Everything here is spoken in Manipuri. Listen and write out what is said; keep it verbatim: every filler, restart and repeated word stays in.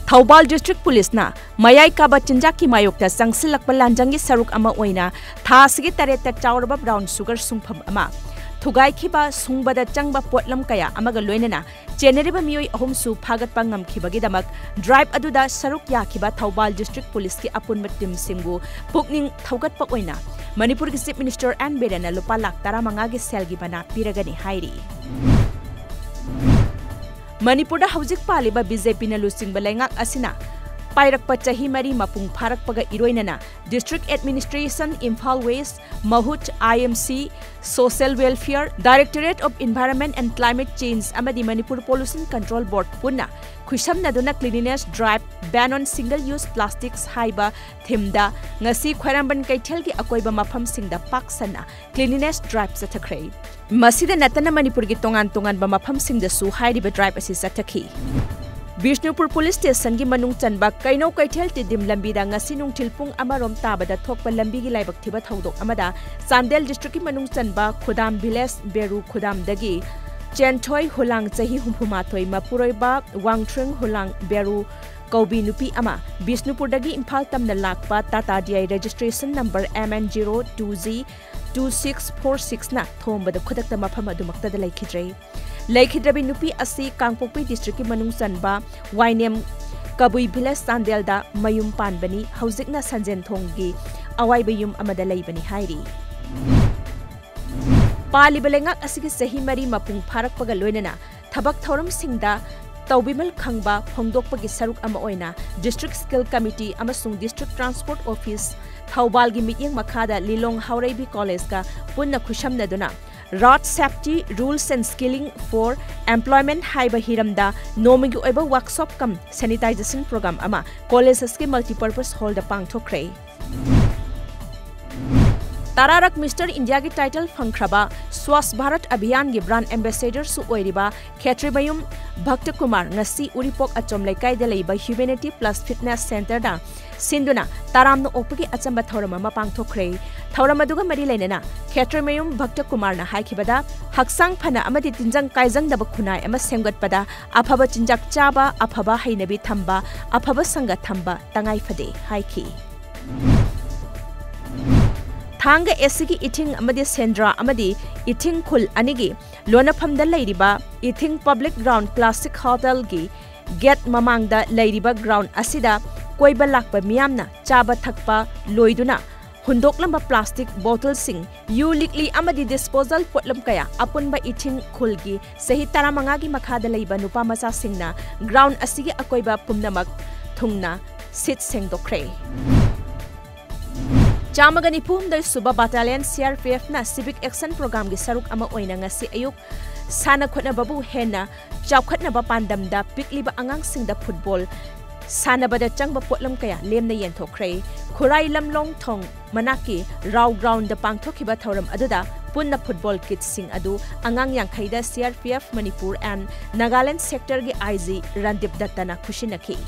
ꯊꯧꯕꯥꯜ District Police ꯅ ꯃꯌꯥꯏ ꯀꯥꯕ ꯆꯤꯟꯖꯥꯛꯀꯤ ꯃꯥꯌꯣꯛꯇ ꯆꯪꯁꯤꯜꯂꯛꯄ ꯂꯥꯟꯖꯪꯒꯤ ꯁꯔꯨꯛ ꯑꯃ ꯑꯣꯏꯅ ꯊꯥ ꯑꯁꯤꯒꯤ ꯇꯔꯦꯠꯇ ꯆꯥꯎꯔꯕ brown sugar ꯁꯨꯡꯐꯝ ꯑꯃ, ꯊꯨꯒꯥꯏꯈꯤꯕ ꯁꯨꯡꯕꯗ ꯆꯪꯕ ꯄꯣꯠꯂꯝ ꯀꯌꯥ ꯑꯃꯒ ꯂꯣꯏꯅꯅ ꯆꯦꯟꯅꯔꯤꯕ ꯃꯤꯑꯣꯏ ꯑꯍꯨꯝꯁꯨ ꯐꯥꯒꯠꯄ ꯉꯝꯈꯤꯕꯒꯤꯗꯃꯛ drive ꯑꯗꯨꯗ ꯁꯔꯨꯛ ꯌꯥꯈꯤꯕ ꯊꯧꯕꯥꯜ District Police ꯀꯤ ꯑꯄꯨꯟꯕ team ꯁꯤꯡꯕꯨ ꯄꯨꯛꯅꯤꯡ ꯊꯧꯒꯠꯄ ꯑꯣꯏꯅ ꯃꯅꯤꯄꯨꯔꯒꯤ Chief Minister ꯑꯦꯟ ꯕꯤꯔꯦꯟꯅ ꯂꯨꯄꯥ ꯂꯥꯈ ꯇꯔꯥꯃꯉꯥꯒꯤ ꯁꯦꯜꯒꯤ ꯃꯅꯥ ꯄꯤꯔꯒꯅꯤ ꯍꯥꯏꯔꯤ꯫ ꯃꯅꯤꯄꯨꯔꯗ ꯍꯧꯖꯤꯛ ꯄꯥꯜꯂꯤꯕ BJP ꯅ ꯂꯨꯆꯤꯡꯕ ꯂꯩꯉꯥꯛ ꯑꯁꯤꯅ ꯄꯥꯏꯔꯛꯄ ꯆꯍꯤ ꯃꯔꯤ ꯃꯄꯨꯡ ꯐꯥꯔꯛꯄꯒ ꯏꯔꯣꯏꯅꯅ District Administration, Imphal West, ꯃꯍꯨꯠ, IMC, Social Welfare, Directorate of Environment and Climate Change ꯑꯃꯗꯤ ꯃꯅꯤꯄꯨꯔ Pollution Control Board ꯄꯨꯟꯅ ꯈꯨꯠꯁꯝꯅꯗꯨꯅ cleanliness drive, ban on single use plastics ꯍꯥꯏꯕ theme ꯗ ꯉꯁꯤ ꯈ꯭ꯋꯥꯏꯔꯝꯕꯟ ꯀꯩꯊꯦꯜꯒꯤ ꯑꯀꯣꯏꯕ ꯃꯐꯝꯁꯤꯡꯗ ꯄꯥꯛ ꯁꯟꯅ cleanliness drive ꯆꯠꯊꯈ꯭ꯔꯦ꯫ ꯃꯁꯤꯗ ꯅꯠꯇꯅ ꯃꯅꯤꯄꯨꯔꯒꯤ ꯇꯣꯉꯥꯟ ꯇꯣꯉꯥꯟꯕ ꯃꯐꯝꯁꯤꯡꯗꯁꯨ ꯍꯥꯏꯔꯤꯕ drive ꯑꯁꯤ ꯆꯠꯊꯈꯤ꯫ ꯕꯤꯁꯅꯨꯄꯨꯔ Police Station ꯒꯤ ꯃꯅꯨꯡ ꯆꯟꯕ ꯀꯩꯅꯧ ꯀꯩꯊꯦꯜ ꯇꯤꯗꯤꯝ ꯂꯝꯕꯤꯗ ꯉꯁꯤ ꯅꯨꯡꯊꯤꯜ ꯄꯨꯡ ꯑꯃꯔꯣꯝ ꯇꯥꯕꯗ ꯊꯣꯛꯄ ꯂꯝꯕꯤꯒꯤ ꯂꯥꯏꯕꯛ ꯊꯤꯕ ꯊꯧꯗꯣꯛ ꯑꯃꯗ ꯆꯥꯟꯗꯦꯜ District ꯀꯤ ꯃꯅꯨꯡ ꯆꯟꯕ ꯈꯨꯗꯥꯝ village ꯕꯦꯔꯨ ꯈꯨꯗꯥꯝꯗꯒꯤ ꯆꯦꯟꯊꯣꯏ ꯍꯨꯂꯥꯡ ꯆꯍꯤ ꯍꯨꯝꯐꯨ ꯃꯥꯊꯣꯏ ꯃꯄꯨꯔꯣꯏꯕ ꯋꯥꯡꯊ꯭ꯔꯤꯡ ꯍꯨꯂꯥꯡ ꯕꯦꯔꯨ ꯀꯧꯕꯤ ꯅꯨꯄꯤ ꯑꯃ ꯕꯤꯁꯅꯨꯄꯨꯔꯗꯒꯤ ꯏꯝꯐꯥꯜ ꯇꯝꯅ ꯂꯥꯛꯄ Tata D I registration number M N zero two G two six four six ꯅ ꯊꯣꯝꯕꯗ ꯈꯨꯗꯛꯇ ꯃꯐꯝ ꯑꯗꯨꯃꯛꯇꯗ ꯂꯩꯈꯤꯗ꯭ꯔꯦ꯫ ꯂꯩꯈꯤꯗ꯭ꯔꯕꯤ ꯅꯨꯄꯤ ꯑꯁꯤ ꯀꯥꯡꯄꯣꯛꯄꯤ District ꯀꯤ ꯃꯅꯨꯡ ꯆꯟꯕ ꯋꯥꯏꯅꯦꯝ ꯀꯕꯨꯏ village ꯆꯥꯟꯗꯦꯜꯗ ꯃꯌꯨꯝ ꯄꯥꯟꯕꯅꯤ, ꯍꯧꯖꯤꯛꯅ ꯁꯟꯖꯦꯟꯊꯣꯡꯒꯤ ꯑꯋꯥꯏꯕ ꯌꯨꯝ ꯑꯃꯗ ꯂꯩꯕꯅꯤ ꯍꯥꯏꯔꯤ꯫ ꯄꯥꯜꯂꯤꯕ ꯂꯩꯉꯥꯛ ꯑꯁꯤꯒꯤ ꯆꯍꯤ ꯃꯔꯤ ꯃꯄꯨꯡ ꯐꯥꯔꯛꯄꯒ ꯂꯣꯏꯅꯅ ꯊꯕꯛ ꯊꯧꯔꯝꯁꯤꯡꯗ ꯇꯧꯕꯤꯃꯜ ꯈꯪꯕ ꯐꯣꯡꯗꯣꯛꯄꯒꯤ ꯁꯔꯨꯛ ꯑꯃ ꯑꯣꯏꯅ District Skill Committee ꯑꯃꯁꯨꯡ District Transport Office ꯊꯧꯕꯥꯜꯒꯤ ꯃꯤꯠꯌꯦꯡ ꯃꯈꯥꯗ ꯂꯤꯂꯣꯡ ꯍꯥꯎꯔꯩꯕꯤ College ꯀ ꯄꯨꯟꯅ ꯈꯨꯠꯁꯝꯅꯗꯨꯅ Road Safety Rules and Skilling for Employment ꯍꯥꯏꯕ ꯍꯤꯔꯝꯗ ꯅꯣꯡꯃꯒꯤ ꯑꯣꯏꯕ workshop cum sanitisation program ꯑꯃ college ꯑꯁꯤꯒꯤ multipurpose hall ꯗ ꯄꯥꯡꯊꯣꯛꯈ꯭ꯔꯦ꯫ ꯇꯔꯥꯔꯛ ꯃꯤꯁꯇꯔ ꯏꯟꯗꯤꯌꯥꯒꯤ ꯇꯥꯏꯇꯜ ꯐꯪꯈ꯭ꯔꯕ ꯁ꯭ꯋꯥꯁ ꯚꯥꯔꯠ ꯑꯚꯤꯌꯥꯟꯒꯤ ꯕ꯭ꯔꯥꯟꯗ ꯑꯦꯝꯕꯦꯁꯦꯗꯔꯁꯨ ꯑꯣꯏꯔꯤꯕ ꯈꯦꯇ꯭ꯔꯤꯃꯌꯨꯝ ꯚꯛꯇꯀꯨꯃꯥꯔ ꯉꯁꯤ ꯎꯔꯤꯄꯣꯛ ꯑꯆꯣꯝ ꯂꯩꯀꯥꯏꯗ ꯂꯩꯕ ꯍ꯭ꯌꯨꯃꯦꯅꯤꯇꯤ ꯄ꯭ꯂꯁ ꯐꯤꯠꯅꯦꯁ ꯁꯦꯟꯇꯔꯗ ꯁꯤꯟꯗꯨꯅ ꯇꯔꯥꯝꯅ ꯑꯣꯛꯄꯒꯤ ꯑꯆꯝꯕ ꯊꯧꯔꯝ ꯑꯃ ꯄꯥꯡꯊꯣꯛꯈ꯭ꯔꯦ꯫ ꯊꯧꯔꯝ ꯑꯗꯨꯒ ꯃꯔꯤ ꯂꯩꯅꯅ ꯈꯦꯇ꯭ꯔꯤꯃꯌꯨꯝ ꯚꯛꯇꯀꯨꯃꯥꯔꯅ ꯍꯥꯏꯈꯤꯕꯗ, ꯍꯛꯆꯥꯡ ꯐꯅ ꯑꯃꯗꯤ ꯇꯤꯟꯖꯪ ꯀꯥꯏꯖꯪꯗꯕ ꯈꯨꯟꯅꯥꯏ ꯑꯃ ꯁꯦꯝꯒꯠꯄꯗ ꯑꯐꯕ ꯆꯤꯟꯖꯥꯛ ꯆꯥꯕ, ꯑꯐꯕ ꯍꯩꯅꯕꯤ ꯊꯝꯕ, ꯑꯐꯕ ꯁꯪꯒ ꯊꯝꯕ ꯇꯉꯥꯏ ꯐꯗꯦ ꯍꯥꯏꯈꯤ꯫ ꯊꯥꯡꯒ ꯑꯦꯁꯤꯒꯤ ꯏꯊꯤꯡ ꯑꯃꯗꯤ ꯁꯦꯟꯗ꯭ꯔꯥ ꯑꯃꯗꯤ ꯏꯊꯤꯡ ꯈꯨꯜ ꯑꯅꯤꯒꯤ ꯂꯣꯟꯅꯐꯝꯗ ꯂꯩꯔꯤꯕ ꯏꯊꯤꯡ ꯄꯕ꯭ꯂꯤꯛ ꯒ꯭ꯔꯥꯎꯟ ꯀ꯭ꯂꯥꯁꯤꯛ ꯍꯣꯇꯦꯜꯒꯤ ꯒꯦꯠ ꯃꯃꯥꯡꯗ ꯂꯩꯔꯤꯕ ꯒ꯭ꯔꯥꯎꯟ ꯑꯁꯤꯗ ꯀꯣꯏꯕ ꯂꯥꯛꯄ ꯃꯤꯌꯥꯝꯅ ꯆꯥꯕ ꯊꯛꯄ ꯂꯣꯏꯗꯨꯅ ꯍꯨꯟꯗꯣꯛꯂꯝꯕ ꯄ꯭ꯂꯥꯁꯇꯤꯛ ꯕꯣꯇꯜꯁꯤꯡ, ꯌꯨ ꯂꯤꯛꯂꯤ ꯑꯃꯗꯤ ꯗꯤꯁꯄꯣꯖꯦꯜ ꯄꯣꯠꯂꯝ ꯀꯌꯥ ꯑꯄꯨꯟꯕ ꯏꯊꯤꯡ ꯈꯨꯜꯒꯤ ꯆꯍꯤ ꯇꯔꯥꯃꯉꯥꯒꯤ ꯃꯈꯥꯗ ꯂꯩꯕ ꯅꯨꯄꯥ ꯃꯆꯥꯁꯤꯡꯅ ꯒ꯭ꯔꯥꯎꯟ ꯑꯁꯤꯒꯤ ꯑꯀꯣꯏꯕ ꯄꯨꯝꯅꯃꯛ ꯊꯨꯡꯅ ꯁꯤꯠ ꯁꯦꯡꯗꯣꯛꯈ꯭ꯔꯦ꯫ ꯆꯥꯝꯃꯒ ꯅꯤꯐꯨ ꯍꯨꯝꯗꯣꯏ ꯁꯨꯕ ꯕꯥꯇꯥꯂꯤꯌꯟ ꯁꯤ ꯑꯥꯔ ꯄꯤ ꯑꯦꯐꯅ ꯁꯤꯚꯤꯛ ꯑꯦꯛꯁꯟ ꯄ꯭ꯔꯣꯒ꯭ꯔꯥꯝꯒꯤ ꯁꯔꯨꯛ ꯑꯃ ꯑꯣꯏꯅ ꯉꯁꯤ ꯑꯌꯨꯛ ꯁꯥꯟꯅ ꯈꯣꯠꯅꯕꯕꯨ ꯍꯦꯟꯅ ꯆꯥꯎꯈꯠꯅꯕ ꯄꯥꯟꯗꯝꯗ ꯄꯤꯛꯂꯤꯕ ꯑꯉꯥꯡꯁꯤꯡꯗ ꯐꯨꯠꯕꯣꯜ ꯁꯥꯟꯅꯕꯗ ꯆꯪꯕ ꯄꯣꯠꯂꯝ ꯀꯌꯥ ꯂꯦꯝꯅ ꯌꯦꯟꯊꯣꯛꯈ꯭ꯔꯦ꯫ ꯈꯨꯔꯥꯏ ꯂꯝꯂꯣꯡ ꯊꯣꯡ ꯃꯅꯥꯛꯀꯤ ꯔꯥꯎ ꯒ꯭ꯔꯥꯎꯟꯗ ꯄꯥꯡꯊꯣꯛꯈꯤꯕ ꯊꯧꯔꯝ ꯑꯗꯨꯗ ꯄꯨꯟꯅ ꯐꯨꯠꯕꯣꯜ ꯀꯤꯠꯁꯤꯡ ꯑꯗꯨ ꯑꯉꯥꯡ ꯌꯥꯡꯈꯩꯗ C R P F Manipur and Nagaland ꯁꯦꯛꯇꯔꯒꯤ ꯑꯥꯏ ꯖꯤ ꯔꯟꯗꯤꯞ ꯗꯠꯇꯅ ꯈꯨꯠꯁꯤꯟꯅꯈꯤ꯫